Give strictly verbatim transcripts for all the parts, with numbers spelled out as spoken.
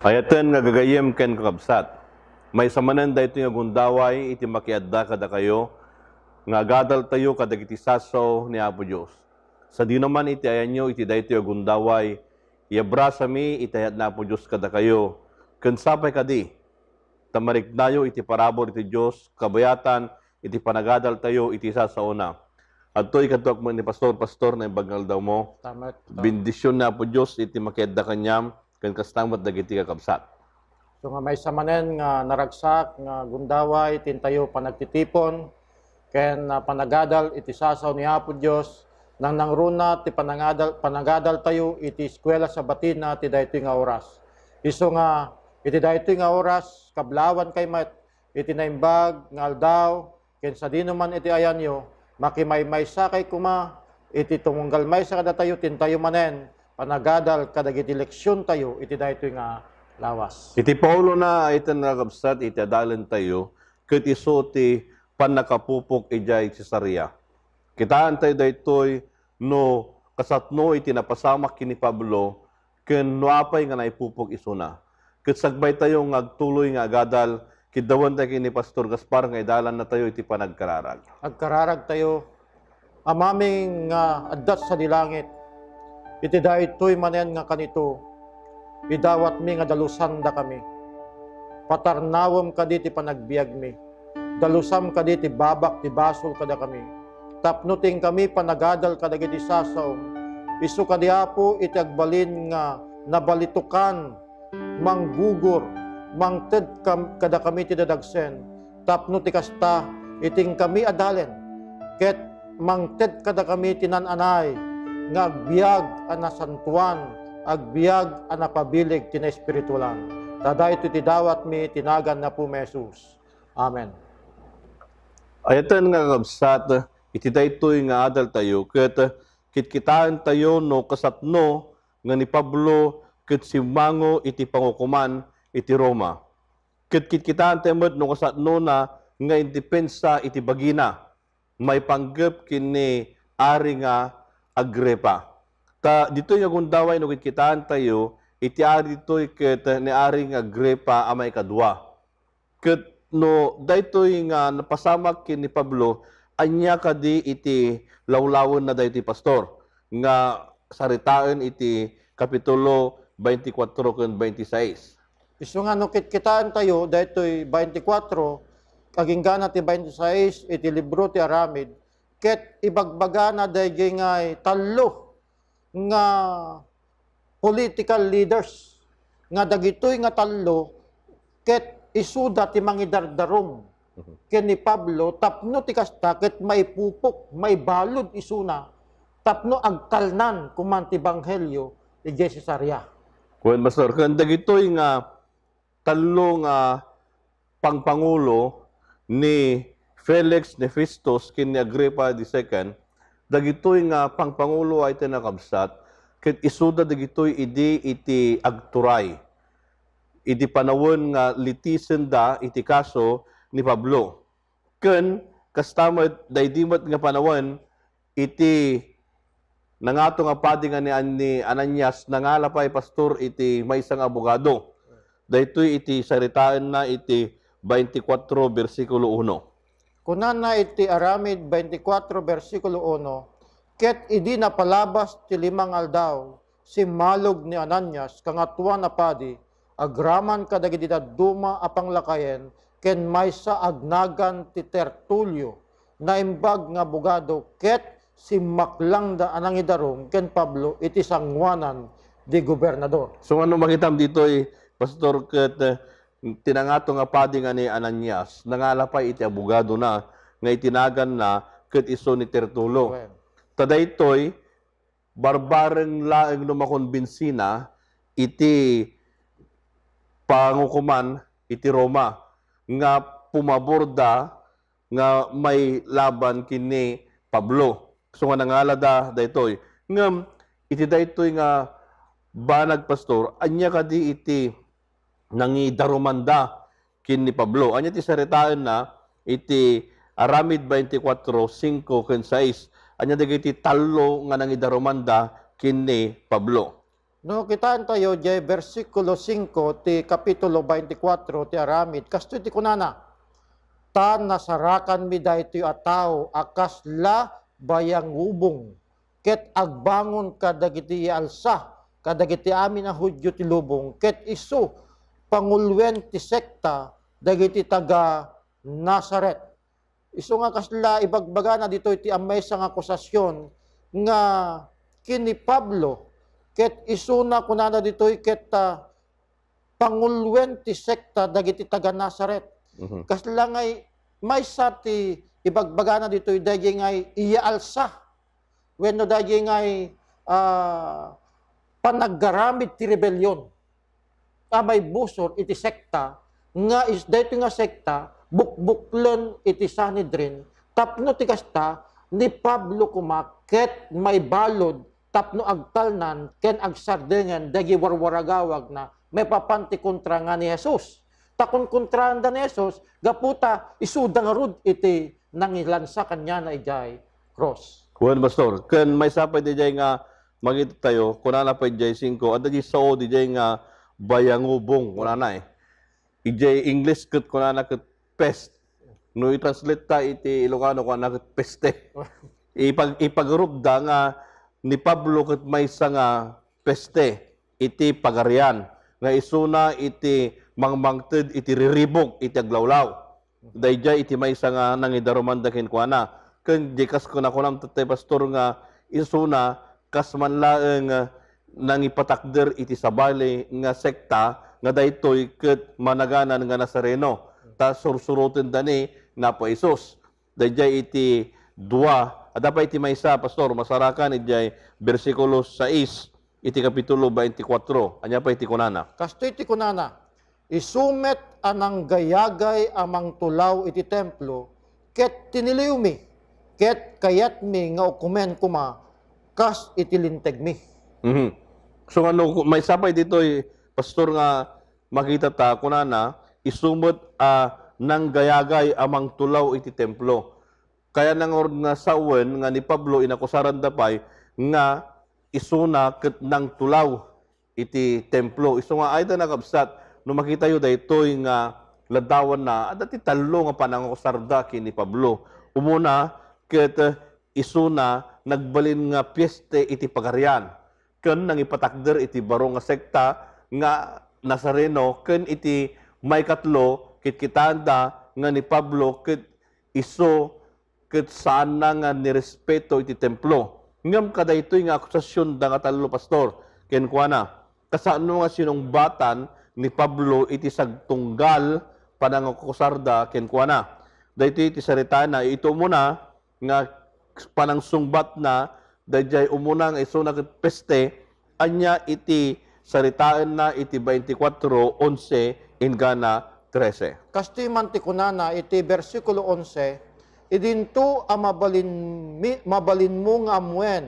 Ayaten nga gagayyem ken kakabsat, maysa manen daytoy nga gundaway iti makiadda kadakayo nga agadaltayo kadagiti sasaw ni Apo Dios. Sadino man iti ayanyo iti daytoy a gundaway, iabrasami iti ayat ni Apo Dios kadakayo, ken sapay kadi ta mariknayo iti parabur iti Dios kabayatan iti panagadaltayo iti sasaona. Adtoy kadtuak met ni Pastor, Pastor, naimbag nga aldawmo. Tama, tama. Bendision ni Apo Dios iti makiadda kaniam, ken kasta met dagiti kakabsat. So nga maysa manen nga naragsak nga gundaway ti intayo panagtitipon ken, ah, panagadal iti sasaw ni Apo Dios, nangnangruna ti panangadal, panagadaltayo iti Eskuela Sabatina ti daytoy nga oras. Isu nga iti daytoy nga oras, kablawan kay met iti naimbag nga aldaw, ken sadino man iti ayanyo, makimaymaysa kay koma iti tumunggal maysa kadatayo ti intayo manen panagadal kadagiti leksiontayo iti daytoy nga lawas. Iti Paulona, ayaten nga kakabsat, iti adalentayo, ket isu ti pannakapupok idiay Cesarea. Kitaentayo daytoy no kasatno iti napasamak ken ni Pablo ken no apay nga naipupok isuna. Ket sakbaytayo nga agtuloy nga agadal, kiddawentayo ken ni Pastor Gaspar nga idalannatayo iti panagkararag. Agkararagtayo. Amami nga adda sadi langit, iti daytoy manen nga kanito, idawatmi nga dalusandakami. Patarnawem kadi ti panagbiagmi. Dalusam kadi ti babak ti basol kadakami, tapno ti inkami panagadal kadagiti sasaom. Isu kadi, Apo, iti agbalin nga nabalitokan, manggugur, mangted kam-, kadakami ti dadagsen, tapno ti kasta, iti inkami adalen, ket mangted kadakami ti naan-anay nga agbiag a nasantoan, agbiag a napabilig ti naespiritualan. Ta daytoy ti dawatmi iti nagan ni Apomi Jesus. Amen. Ayaten nga kakabsat, iti daytoy nga adaltayo, ket kitkitaentayo no kasatno nga ni Pablo ket simmango iti pangukoman iti Roma. Ket kitkitaentayo met no kasatnona nga indepensa iti bagina, maipanggep ken ni Ari nga Agripa. Ta ditoy nga gundaway no kitkitaentayo, iti ari ditoy ket ni Ari nga Agripa a maikadua. Ket no daytoy nga napasamak ken ni Pablo, ania kadi iti lawlawenna daytoy, Pastor, nga saritaen iti Kapitulo twenty-four ken twenty-six? Isu nga no kitkitaentayo, daytoy twenty-four, aginggana ti twenty-six iti libro ti Aramid, ket ibagbagana daydi ngay tallo nga political leaders, nga dagitoy nga tallo ket isuda ti mangidardarum Mhm. ken ni Pablo tapno ti kasta ket maipupok, maibalud isuna tapno agtalnan koma ti ebanghelio idiay Cesarea. Wen, Pastor, ken dagitoy nga tallo nga pangpangulo ni Felix, ni Festus, ken ni Agripa the second, dagitoy nga pangpangulo a iti nakabsat, ket isuda dagitoy idi iti agturay. Iti panawen nga litisenda iti kaso ni Pablo. Ken kasta met, daydi met nga panawen, iti nangato nga padi nga ni An-, ni Ananias, nangala pay, Pastor, iti maysa nga abogado. Daytoy iti saritaenna iti twenty-four, bersikulo uno. Kunana iti Aramid twenty-four, bersikulo uno, "Ket idi napalabas ti lima nga aldaw, simmalog ni Ananias, Kangatoan a Padi, agraman kadagiti dadduma a panglakayen, ken maysa agnagan ti Tertulio, naimbag nga abogado, ket simmaklangda a nangidarum ken Pablo iti sangoanan di gobernador." So, ano makitam ditoy, Pastor, ket, eh, ti nangato nga padi nga ni Ananias, nangala pay iti abogadona nga itinaganna ket isu ni Tertulo. Amen. Ta daytoy, barbareng laeng no makonbinsina iti pangukoman iti Roma nga pumaborda nga mailaban ken ni Pablo. So nga nangalada daytoy. Ngem iti daytoy nga banag, Pastor, ania kadi iti nangidarumanda ken ni Pablo? Ania ti saritaenna iti Aramid twenty-four, cinco ken sais? Ania dagiti tallo nga nangidarumanda ken ni Pablo? No, kitaentayo diay bersikulo singko ti Kapitulo twenty-four ti Aramid. Kastoy ti kunana, "Ta nasarakanmi daytoy a tao a kasla bayangubong, ket agbangon kadagiti iyaalsa kadagiti amin a Judio ti lubong, ket isu panguluen ti sekta dagiti taga-Nazaret." Isu nga kasla ibagbagana ditoy ti maysa nga akusasion nga ken ni Pablo, ket isuna kunana ditoy ket, ah, panguluen ti sekta dagiti taga-Nazaret. Mhm. Kasla ngay maysa ti ibagbagana ditoy daydiay ngay iyaalsa wenno daydiay ngay, ah, panaggaramid ti rebellion a maibusor iti sekta nga is-, daytoy nga sekta bukbuklen iti Sanhedrin tapno ti kasta ni Pablo koma ket maibalud tapno agtalnan ken agsardengen dagiti warwaragawagna maipapan ti kontra nga ni Jesus. Ta konkontraanda ni Jesus, gapu ta isuda ngarud iti nangilansa kaniana idiay krus. Wen, Pastor, ken maysa pay diay nga makita tayo, kunana pay diay singko, adda diay sao diay nga bayangubong, kunana eh. Idiay English ket kunana ket pest. No i-translate ta iti Ilocano, kunana ket peste. Ipag-, ipagrupda nga ni Pablo ket maysa nga peste iti pagarian, nga isuna iti mangmangted iti riribuk iti aglawlaw. Daydiay iti maysa nga nangidarumanda kenkuana. Ken di kas kunakunam tattay, Pastor, nga isuna kas man laeng nangipatakder iti sabali nga sekta nga daytoy ket managanan nga Nazareno, ta sursurotenda ni Apo Jesus. Daydiay iti dua, adda pay iti maysa, Pastor, masarakan idiay bersikulo sais iti Kapitulo twenty-four. Ania pay iti kunana? Kastoy ti kunana, "Isu met a nanggayagay a mangtulaw iti templo, ket tiniliwmi, ket kayatmi nga ukomen koma kas iti lintegmi." Mhm. So, ano, maysa pay ditoy, Pastor, nga makita ta, kunana, "Isu met a nanggayagay a mangtulaw iti templo." Kayatna ngarud nga sawen nga ni Pablo, inakusaranda pay nga isuna ket nangtulaw iti templo. Isu nga, ay, ta nakabsat, no makitayo daytoy nga ladawanna, adda ti tallo nga panangakusarda ken ni Pablo. Umuna, ket isuna nagbalin nga pieste iti pagarian ken nangipatakder iti baro nga sekta nga Nazareno, ken iti maikatlo, kitkitaenda nga ni Pablo ket isu ket saanna nga nirespeto iti templo. Ngem kadaytoy nga akusasionda nga tallo, Pastor, kenkuana, kasano nga sinungbatan ni Pablo iti sagtunggal panangakusarda kenkuana? Daytoy ti saritaenna, iti umuna nga panangsungbatna, daydiay umuna nga isuna ket peste, ania iti saritaenna iti twenty-four onse inggana trese? Kastoy man ti kunana iti bersikulo onse, "Idinto a mabalinmi-, mabalinmo nga ammuen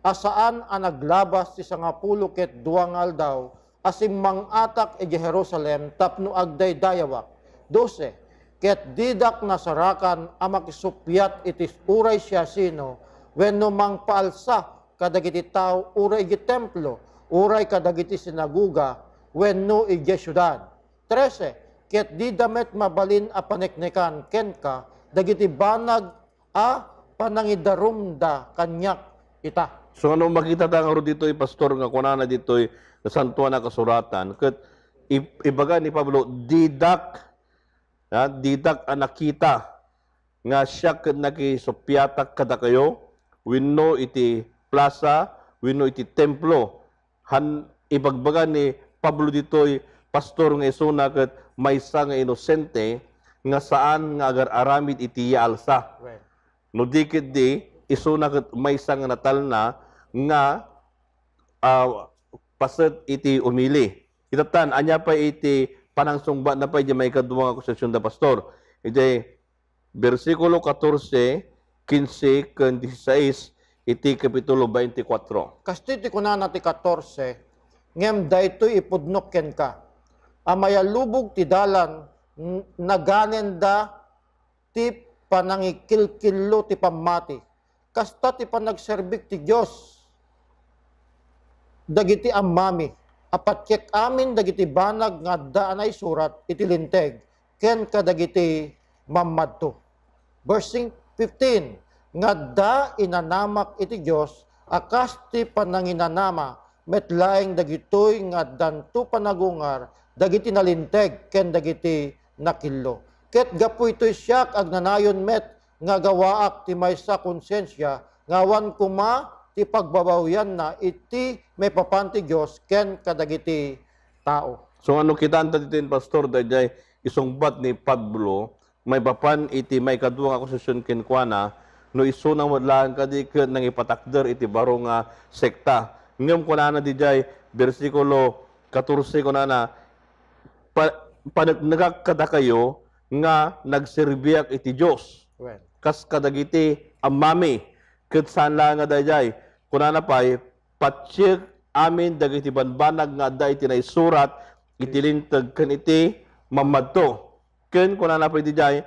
a saan a naglabas ti sangapulo ket dua nga aldaw a simmang-atak idiay Jerusalem tapno agdaydayawak." Dose, "Ket didak nasarakan a makisuppiat iti uray siasino wenno mangpaalsa kadagiti tao uray idiay templo, uray kadagiti sinagoga wenno idiay siudad." Trese, "Ket dida met mabalin a paneknekan kenka dagiti banag a panangidarumda kaniak ita." So, ano makita ta ngarud ditoy, Pastor, nga kunana ditoy Nasantoan a Kasuratan, ket i-, ibaga ni Pablo, "Didak, ha, didak a nakita nga siak ket nakisuppiatak kadakayo, wenno iti plasa, wenno iti templo." Han, ibagbaga ni Pablo ditoy, Pastor, nga isuna ket maysa nga inosente nga saan nga agar-aramid iti iyaalsa. Well. No di ketdi, isuna ket maysa nga natalna nga, ah, paset iti umili. Itatan, ania pay iti panangsungbatna pay di maikadua nga akusasionda, Pastor? Iti bersikulo katorse, kinse, ken disisais iti Kapitulo twenty-four. Kastoy ti kunana ti katorse, "Ngem daytoy ipudnok kenka, a mayalubog ti dalan, n-, naganenda ti panangikilkillo ti pammati. Kasta ti panagserbik ti Dios dagiti ammami a patiek amin dagiti banag nga adda a naisurat iti Linteg ken kadagiti mammadto. Verse fifteen, nga adda inanamak iti Dios a kas ti pananginanama met laeng dagitoy nga addanto panagungar dagiti nalinteg ken dagiti nakillo. Ket gapu itoy siak agnanayon met nga gawaak ti maysa konsensia nga awan koma ti pagbabawianna iti maipapan ti Dios ken kadagiti tao. So, ano, kitaanta ditoy, Pastor, daydiay isungbat ni Pablo maipapan iti maikadua nga akusasion kenkuana, no isuna met laeng kadi ket nangipatakder iti baro nga sekta. Ngem kunana daydiay, bersikulo katorse, kunana, pa-, "Paneknekak kadakayo nga nagserbiak iti Dios, wen, kas kadagiti ammami, ket saan laeng nga daydiay." Kunana pay, "Patiek amin dagiti banbanag nga adda iti naisurat iti Linteg ken iti mammadto." Ken kunana pay daydiay,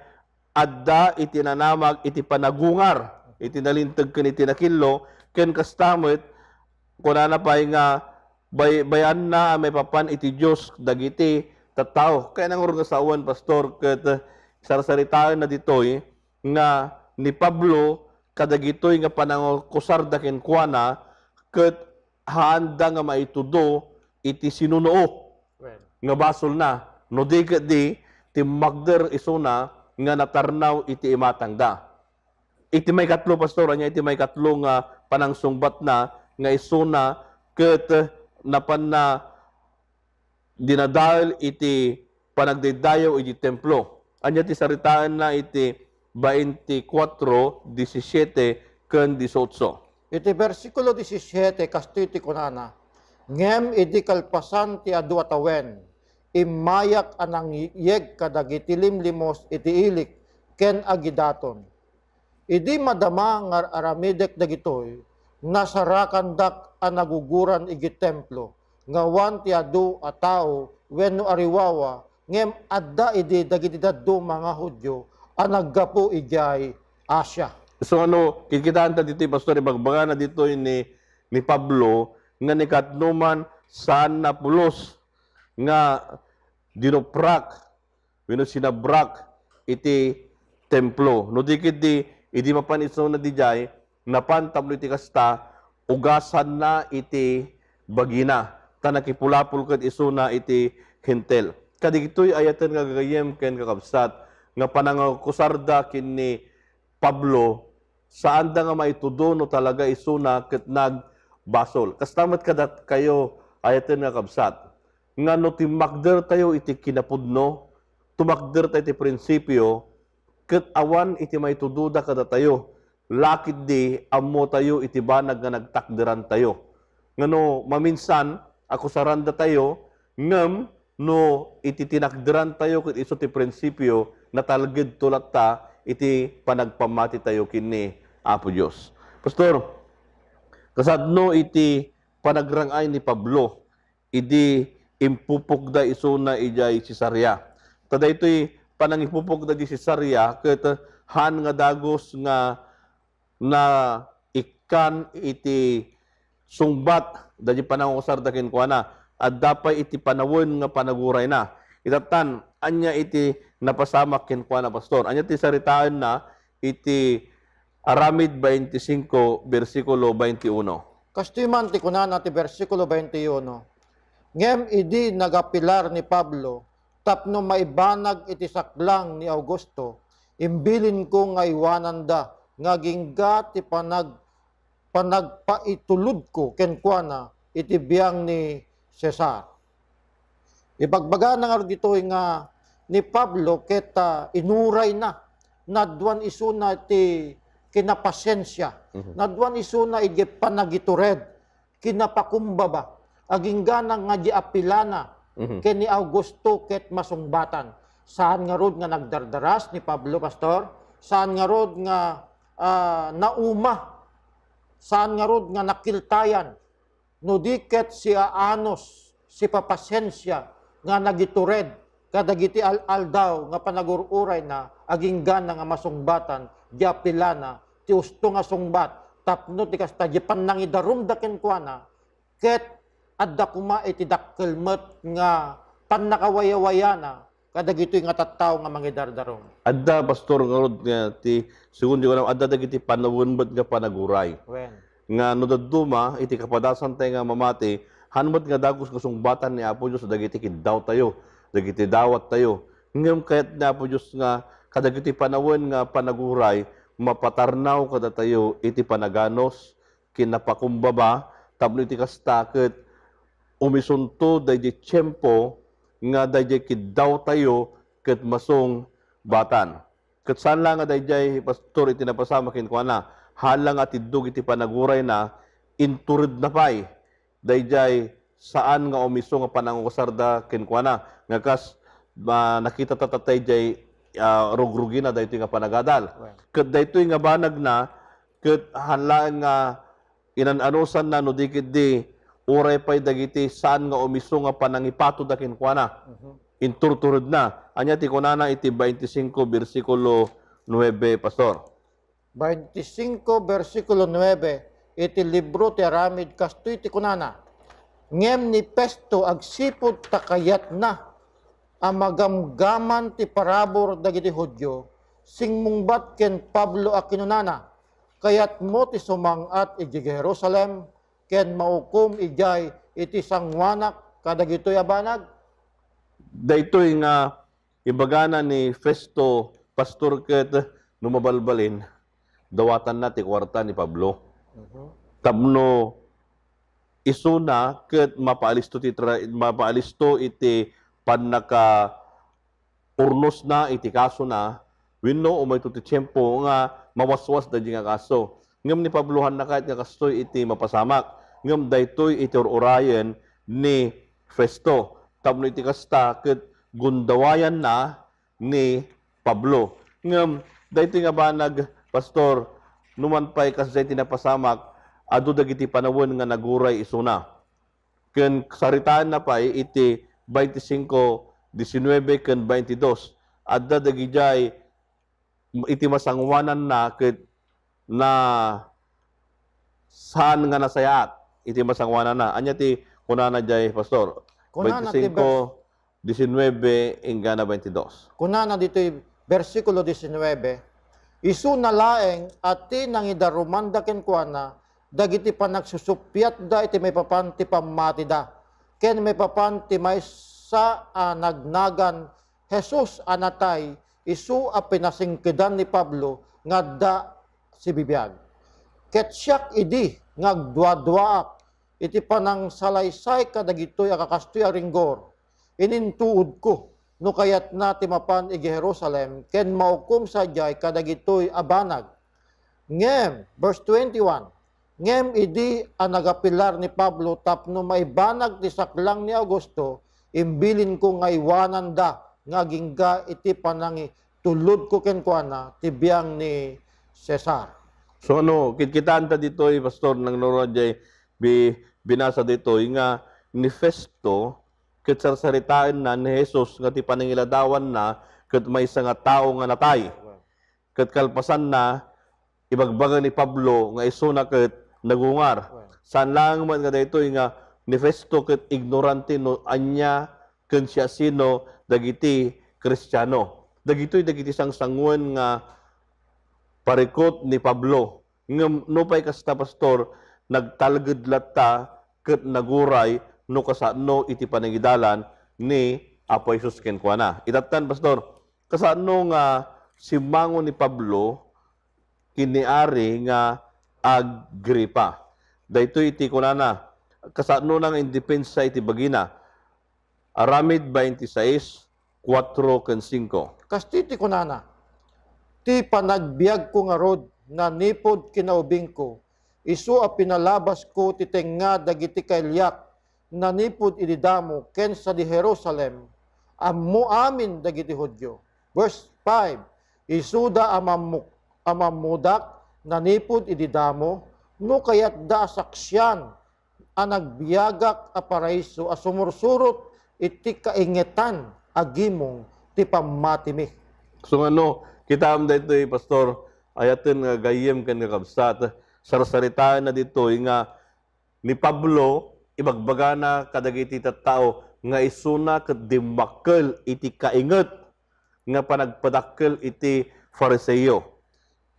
"Adda iti nanamag iti panagungar iti nalinteg ken iti nakillo," ken kasta met, kunana pay nga, bay-, bayanna a maipapan iti Dios dagiti tattao. Kayatna ngarud nga sawen, Pastor, ket sarsaritaenna ditoy nga ni Pablo kadagitoy nga panangakusarda kenkuana ket haanda nga maitudo iti sinunoo, wen, nga basolna, no di ketdi timmakder isuna nga natarnaw iti imatangda. Iti maikatlo, Pastor, ania iti maikatlo nga panangsungbatna nga isuna ket napanna dinadael iti panagdaydayaw iti templo? Ania ti saritaenna iti twenty-four, disisiete ken dieciocho? Iti bersikulo disisiete, kastoy ti kunana, "Ngem idi kalpasan ti adu a tawen, immayak a nangyeg kadagiti limlimos iti ilik ken agidaton. Idi madama nga ar-aramidek dagitoy, nasarakandak a naguguran iti templo, nga awan ti adu a tao wenno ariwawa, ngem adda idi dagiti dadduma nga Judio a naggapu idiay Asia." So, ano, kikitaanta ditoy, Pastor, ibagbagana ditoy ni, ni Pablo nga ni kaanoman saanna pulos nga dinuprak wenno sinabrak iti templo. No di ketdi, idi mapan isuna didiay, napan tapno iti kasta, ugasanna iti bagina, ta nakipulapol ket isuna iti Hentil. Kadagitoy ayaten nga gagayyem ken kakabsat, nga panangakusarda ken ni Pablo, saanda nga maitudo no talaga isuna ket nagbasol. Kasta met kadakayo, ayaten nga kabsat, nga no timmakdertayo iti kinapudno, tumakdertayo iti prinsipio, ket awan iti maitudoda kadatayo, laketdi ammotayo iti banag nga nagtakderantayo. Nga no maminsan, akusarandatayo, ngem no iti tinakderantayo ket isu ti prinsipio, natalgedto latta iti panagpammatitayo ken ni Apo Dios. Pastor, kasano iti panagrang-ay ni Pablo idi impupokda isuna idiay Cesarea? Ta daytoy panangipupokda idiay Cesarea ket haan nga dagus nga naikkan iti sungbat dagiti panangakusarda kenkuana. Adda pay iti panawen nga panagurayna. Itatan, ania iti napasamak kenkuana, Pastor? Ania ti saritaenna iti Aramid twenty-five, bersikulo twenty-one? Kastoy man ti kunana ti bersikulo twenty-one, "Ngem idi nagapilar ni Pablo tapno maibanag iti saklang ni Augusto, imbilinko nga iwananda nga agingga ti panag-, panagpaitulodko kenkuana iti biang ni Cesar." Ibagbagana ngarud ditoy nga ni Pablo ket, ah, inurayna, naduan isuna ti kinapasiensia, mhm, naduan isuna iti panagitured, kinapakumbaba, aginggana nga di apilana, mhm, ken ni Augusto ket masungbatan. Saan ngarud nga nagdardaras ni Pablo, Pastor? Saan ngarud nga, ah, nauma? Saan ngarud nga nakiltayan? No di ket siaanus, sipapasiensia nga nagitured kadagiti al-aldaw nga panagur-urayna, aginggana nga masungbatan, di apilana, ti usto nga sungbat, tapno ti kasta, di pannangidarumda kenkuana, ket adda koma iti dakkel met nga pannakawayawayana kadagitoy nga tattao nga mangidardarum. Adda, Pastor, ngarud nga ti, segun ti kunam, adda dagiti panawen met nga panaguray. Wen. Nga no dadduma iti kapadasan tayo nga mamati, han met nga dagus nga sungbatan ni Apo Dios dagiti kiddawtayo, dagiti dawattayo. Ngem kayat ni Apo Dios nga kadagiti panawen nga panaguray, mapatarnaw kadatayo iti panaganos, kinapakumbaba, tapno iti kasta ket umisunto daydiay tiempo nga daydiay kiddawtayo ket masungbatan. Ket saan la nga daydiay, Pastor, iti napasamak kenkuana, hala nga atiddog iti panagurayna, inturedna pay daydiay saan nga umiso nga panangusarda kenkuana, nga kas, ah, nakitata daydiay, ah, rugrugina daytoy nga panagadal. Well. Ket daytoy nga banagna, ket han laeng nga inan-anusanna no di ketdi uray pay dagiti saan nga umiso nga panangipatoda kenkuana. Mhm. Inturturedna. Ania ti kunana iti twenty-five, bersikulo nuebe, Pastor? Twenty-five, bersikulo nuebe, iti libro ti Aramid, kastoy ti kunana, "Ngem ni Festo agsipud ta kayatna a magamgaman ti parabur dagiti Judio, simmungbat ken Pablo a kinunana, 'Kayatmo ti sumang-at idiay Jerusalem ken maukom idiay iti sanguanak kadagitoy a banag?'" Daytoy nga ibagana ni Festo, Pastor, ket no mabalbalin, dawatanna ti kuarta ni Pablo. Mhm. Tapno isuna ket mapaalisto ti tra-, mapaalisto iti pannaka urnosna iti kasona, wenno umayto ti tiempo nga mawaswas daydi nga kaso. Ngem ni Pablo, hanna kayat nga kastoy iti mapasamak, ngem daytoy iti ur-urayen ni Festo. Tapno iti kasta, ket gundawayanna ni Pablo. Ngem daytoy nga banag, Pastor, numan pay kasdiay ti napasamak, adu dagiti panawen nga naguray isuna. Ken saritaenna pay iti twenty-five, diecinuebe ken twenty-dos. Adda dagidiay iti masanguananna ket na saan nga nasayaat iti masanguananna. Ania ti kunana diay, Pastor? Kunana ti twenty-five, diecinuebe, inggana twenty-dos. Kunana ditoy bersikulo diecinuebe, "Isuna laeng a ti nangidarumanda kenkuana dagiti panagsusuppiatda iti maipapan ti pammatida, ken maipapan ti maysa a nagnagan Jesus a natay, isu a pinasingkedan ni Pablo nga adda sibibiag. Ket siak idi nga agduaduaak iti panangsalaysay kadagitoy a kakastoy a ringgor, inintuodko no kayatna ti mapan idiay Jerusalem ken maukom sadiay kadagitoy a banag." Ngem, verse twenty-one, "Ngem idi a nagapilar ni Pablo tapno maibanag ti saklang ni Augusto, imbilinko nga iwananda nga agingga iti panangitulodko kenkuana ti biang ni Cesar." So, ano, kitkitaanta ditoy, Pastor, nang nura jay bi-, binasa ditoy nga ni Festo, ket sarsaritaenna ni Jesus nga ti panangiladawanna ket maysa nga tao nga natay. Ket kalpasanna, ibagbaga ni Pablo nga isuna ket nagungar. Saan laeng met nga daytoy nga ni Festo ket ignorante no ania ken siasino dagiti Kristiano. Dagitoy dagiti sangsangoen nga parikut ni Pablo. Ngem nupay kasta, Pastor, nagtalged latta ket naguray no kasano iti panangidalan ni Apo Jesus kenkuana. Itattan, Pastor, kasano nga simmango ni Pablo ken ni Ari nga Agripa? Daytoy iti kunana, kasano na nga indepensa iti bagina. Aramid twenty-six, kuatro ken singko. Kasta ti kunana, "Ti panagbiagko ngarud nanipud kinaubingko, isu a pinalabasko ti tengnga dagiti kailiak nanipud idi damo ken sadi Jerusalem, ammo amin dagiti Judio." Verse five, "Isuda a mammu-, a mammudak nanipud idi damo, no kayatda a saksian a nagbiagak a paraiso a sumursurot iti kaingetan a gimong ti pammatimi." So, ano, kitaem daytoy, Pastor, ayaten nga gayyem ken nga kabsat, sarsaritaenna ditoy nga ni Pablo ibagbagana kadagiti tattao nga isuna ket dimmakkel iti kainget nga panagpadakkel iti Fariseo.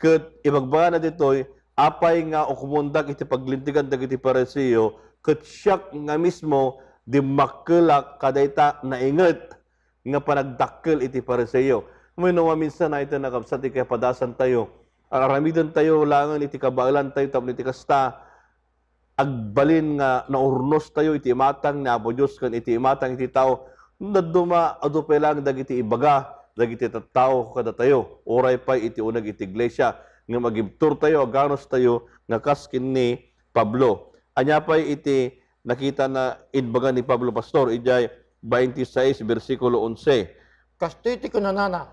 Ket ibagbagana ditoy, apay nga ukmondak iti paglintegan dagiti Fariseo, ket siak nga mismo dimmakkelak kadayta nainget nga panagdakkel iti Fariseo. Ammoyo no maminsan, ay ta nakabsat iti kapadasantayo. Ar-aramidentayo laengen iti kabaelantayo tapno iti kasta, agbalin nga naurnostayo iti imatang ni Apo Dios ken iti imatang iti tao. Dadduma, adu pay laeng dagiti ibaga dagiti tattao kadatayo, uray pay iti uneg iti iglesia, ngem agibturtayo, aganustayo nga kas ken ni Pablo. Ania pay iti nakita na imbaga ni Pablo, Pastor, idiay twenty-six, bersikulo onse? Kastoy ti kunanana,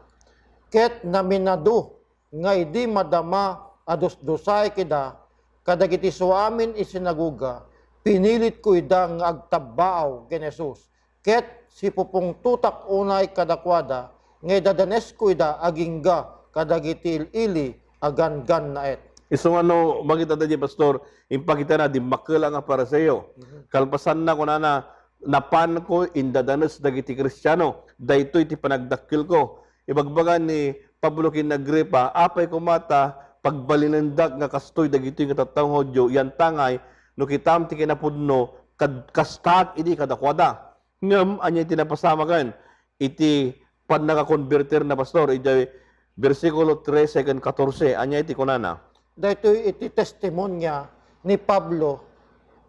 ket naminadu nga idi madama a dusdusaek ida kadagiti suamin iti sinagoga, pinilitko ida nga agtabbaaw ken Jesus, ket sipupungtotak unay kadakuada nga idadanesko ida agingga kadagiti il-ili a ganggannaet. Isu nga no makita tayo, Pastor, impakitana, dimmakkel nga Fariseo. Mhm. Kalpasanna, kunana, napanko indadanes dagiti Kristiano. Daytoy ti panagdakkelko. Ibagbaga ni Pablo ken Agripa, apay koma ta pagbalinendak nga kastoy dagitoy nga tattao nga Judio, yantangay no kitam ti kinapudno, kad-, kastaak idi kadakuada. Ngem ania ti napasamaken iti pannakakonbertir na, Pastor, idiay bersikulo trese ken katorse? Ania iti kunana? Daytoy iti testimonia ni Pablo,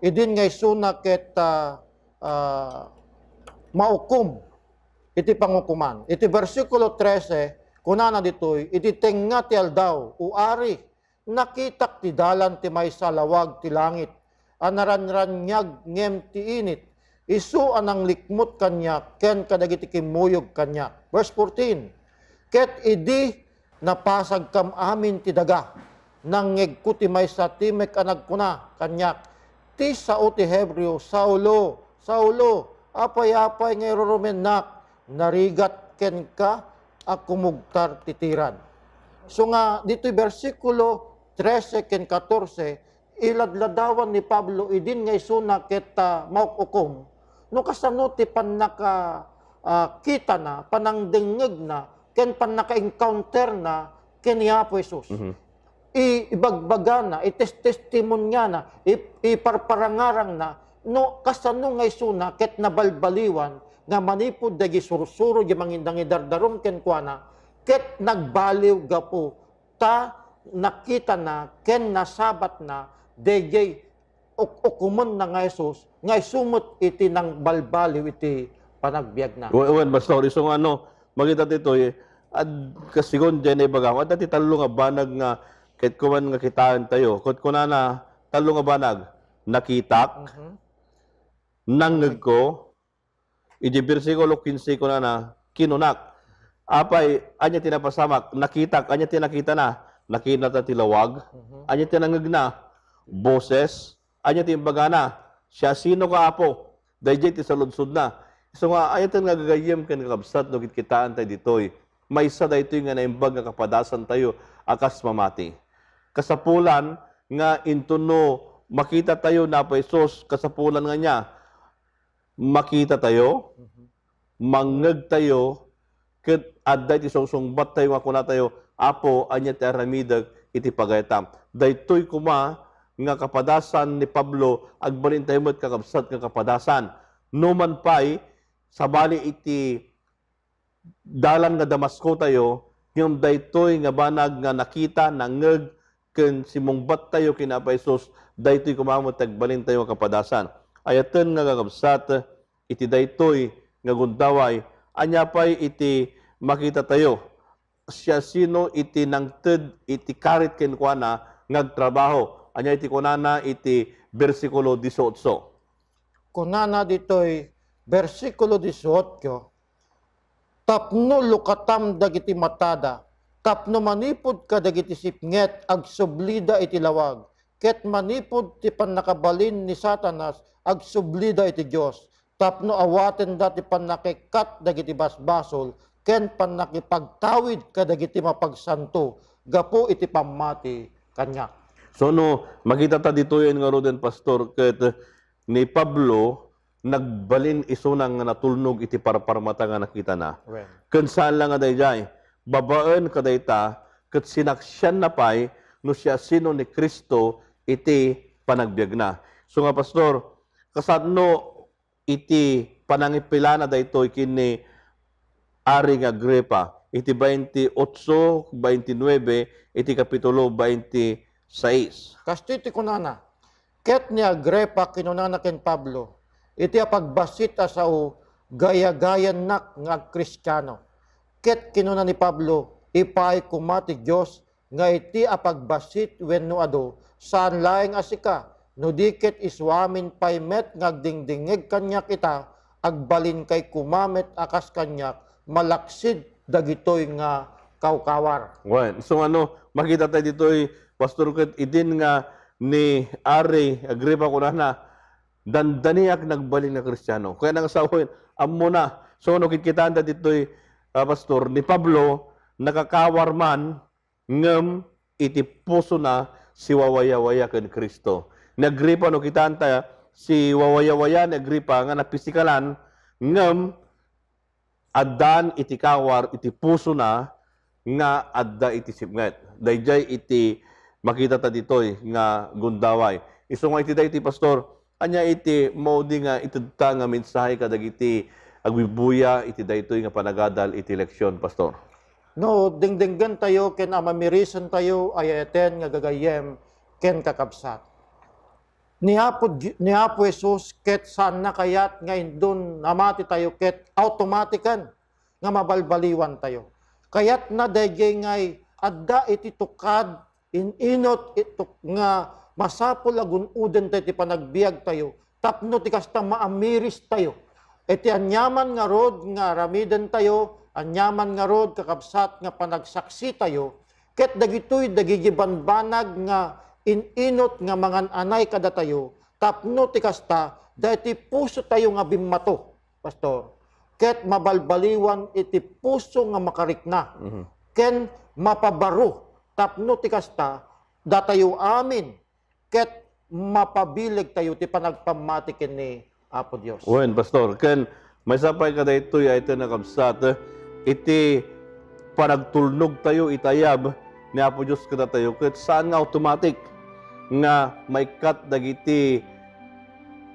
idin nga isuna ket, ah, ah, maukom iti pangukoman. Iti bersikulo trese, kunana ditoy, iti tengnga ti aldaw, O Ari, nakitak ti dalan ti maysa a lawag ti langit a naranraniag ngem ti init, isu a nanglikmut kaniak ken kadagiti kimmuyog kaniak. Verse fourteen, Ket idi napasagkam amin ti daga, nangngegko ti maysa a timek a nagkuna kaniak, Ti sao ti Hebreo, Saulo, Saulo, apay-apay nga irurumennak? Narigat kenka a kumugtar ti tirad. So nga, ditoy bersikulo trese ken katorse, iladladawan ni Pablo idin nga isuna ket, ah, mauk-ukom, no kasano ti pannaka, ah, kitana, panangdengngegna, ken pannaka-encounterna ken ni Apo Jesus. Mhm. I-, ibagbagana, ites-, testimoniana, i-, iparparangarangna, no kasano nga isuna ket nabalbaliwan nga manipud dagiti sursuro di mangin-, nangidardarum kenkuana, ket nagbaliw gapu ta nakitana ken nasabatna daydiay uk-, ukomenna nga Jesus, nga isu met iti nangbalbaliw iti panagbiagna. Wen, wen, Pastor, isu nga no, makita ditoy, ad-, kas-, sigun diay naibaga, adda ti tallo nga banag nga ket kuman nga kitaentayo. Ket kunana, tallo nga banag, nakitak, Mhm. nangngegko, Iti bersikulo kinse kunana, kinunak, "Apay, ania ti napasamak? Nakitak." Ania ti nakitana? Nakitana ti lawag. Mhm. Ania ti nangngegna? Boses. Ania ti imbagana? "Siasinoka, Apo?" Daydiay ti saludsodna. Isu nga, ayaten nga gagayyem ken kakabsat no kitkitaentayo ditoy. Maysa daytoy nga naimbag nga kapadasantayo a kas mamati. Kasapulan nga inton no makitatayo ni Apo Jesus, kasapulan nga ania? Makitatayo, Mhm. mangngegtayo, ket adda iti sungsungbattayo nga kunatayo, "Apo, ania ti aramidek iti pagayatam?" Daytoy koma nga kapadasan ni Pablo, agbalintayo met kakabsat nga kapadasan. Numan pay, sabali iti dalan nga Damasco tayo, ngem daytoy nga banag nga nakita, nangngeg, ken simmungbat tayo ken Apo Jesus, daytoy koma met ti agbalin tayo nga kapadasan. Ayaten nga kakabsat, iti daytoy nga gundaway, ania pay iti makita tayo? Siasino iti nangted iti karit kenkuana nga agtrabaho? Ania iti kunana iti bersikulo dieciocho? Kunana ditoy bersikulo dieciocho, Tapno lukatam dagiti matada, tapno manipud kadagiti sipnget, agsublida iti lawag, ket manipud ti pannakabalin ni Satanas, agsublida iti Dios, tapno awatenda ti pannakikkat dagiti basbasol ken pannakipagtawid kadagiti mapagsanto gapu iti pammati kaniak. So, no makita ta ditoyen ngaruden, Pastor, ket ni Pablo, nagbalin isuna nga natulnog iti parparmata nga nakitana. Wen. Ken saan la nga daydiay, babaen kadayta, ket sinaksianna pay no siasino ni Cristo iti panagbiagna. So nga, Pastor, kasano iti panangipilana daytoy ken ni Ari nga Agripa iti bainte otso, bainte nuebe, iti kapitulo bainte sais. Kastoy ti kunana, "Ket ni Agripa kinunana ken Pablo, iti apagbassit a sao, gayagayannak nga agkristiano." Ket kinuna ni Pablo, "Ipaay koma ti Dios nga iti apagbassit wenno adu, saan laeng a sika, no di ket isuamin pay met nga agdingdingngeg kaniak ita, agbalinkay koma met a kas kaniak malaksid dagitoy nga kawkawar." Wen, so ano, makita tayo ditoy, Pastor, ket idin nga ni Ari Agripa kunana, dandaniak nagbalin nga Kristiano. Kaya nang sawen, ammo na. So, no, kitkitaanta ditoy, ah, Pastor, ni Pablo, nakakawar man, ngem iti pusona siwawayawaya ken Cristo. Ni Agripa, no, kitaanta, siwawayawaya ni Agripa nga napisikalan, ngem addaan iti kawar iti pusona nga adda iti sipnget. Daydiay iti makitata ditoy nga gundaway. Isu nga iti daytoy, Pastor, ania iti maudi nga itedta nga mensahe kadagiti agbubbuya iti daytoy nga panagadal iti leksion, Pastor? No, dingdinggentayo ken amamirisentayo, ay-ayaten nga gagayyem ken kakabsat. Ni Apo Di-, ni Apo Jesus ket saanna kayat nga indon a matitayo ket automatiken nga mabalbaliwantayo. Kayatna daydiay ngay adda iti tukad, in-inut, ituk-, nga masapul a gun-odentayo ti panagbiagtayo tapno ti kasta maamiristayo. Iti aniaman ngarud nga aramidentayo, aniaman ngarud, kakabsat, nga panagsaksitayo, ket dagitoy dagiti banbanag nga in-inut nga mangan-anay kadatayo, tapno ti kasta, daytoy pusotayo nga bimmato, Pastor, ket mabalbaliwan iti puso nga makarikna, Mhm. ken mapabaro, tapno ti kasta, datayo amin ket mapabilegtayo ti panagpammati ken ni Apo Dios. Wen, Pastor, ken maysa pay kadaytoy ay iti nakabsat, iti panagtulnogtayo iti ayab ni Apo Dios kadatayo, ket saan nga automatic nga maikkat dagiti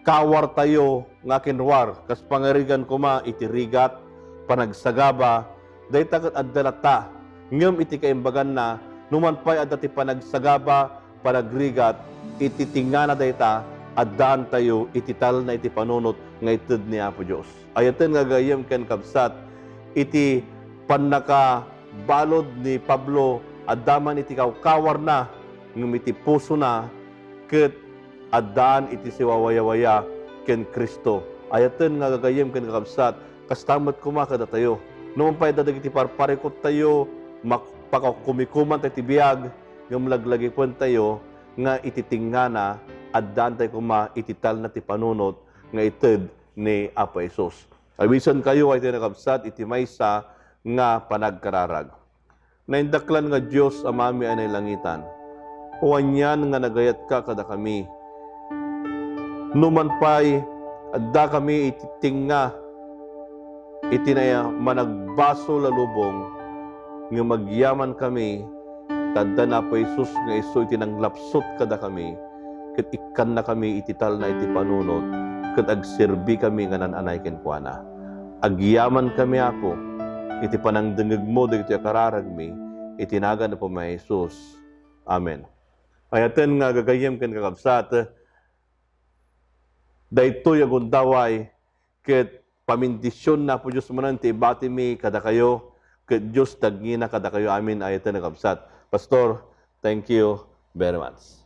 kawartayo nga kinruar, kas pangarigan koma iti rigat, panagsagaba, dayta ket adda latta. Ngem iti kaimbaganna, numan pay adda ti panagsagaba, panagrigat, iti tingngana dayta, addaantayo iti talna iti panunot nga ited ni Apo Dios. Ayaten nga gagayyem ken kabsat, iti pannakabalud ni Pablo, adda man iti kawkawarna, ngem iti pusona ket addaan iti siwawayawaya ken Cristo. Ayaten nga gagayyem ken kakabsat, kasta met koma kadatayo. Numan pay adda dagiti parparikuttayo, mak-, pakakumikumantayo ti biag, ngem laglagipentayo nga iti tingngana, addaantayo koma iti talna ti panunot nga ited ni Apo Jesus. Awisenkayo, ay ti nakabsat, iti maysa nga panagkararag. Naindaklan nga Dios, Amami a nailangitan, anian nga nagayatka kadakami. Numan pay, addakami iti tingga iti na-, managbasol a lubong, ngem agyamankami, ta adda ni Apo Jesus nga isu iti nanglapsut kadakami, ket ikkannakami iti talna iti panunot, ket agserbikami nga naan-anay kenkuana. Agyamankami, Apo, iti panangdengngegmo dagitoy a kararagmi, iti nagan Apo mi a Jesus. Amen. Ayaten nga gagayyem ken kakabsat, daytoy a gundaway ket pamendisionna Apo Dios manen ti ibatimi kadakayo, ket Dios ti agngina kadakayo amin. Ayaten a kabsat. Pastor, thank you very much.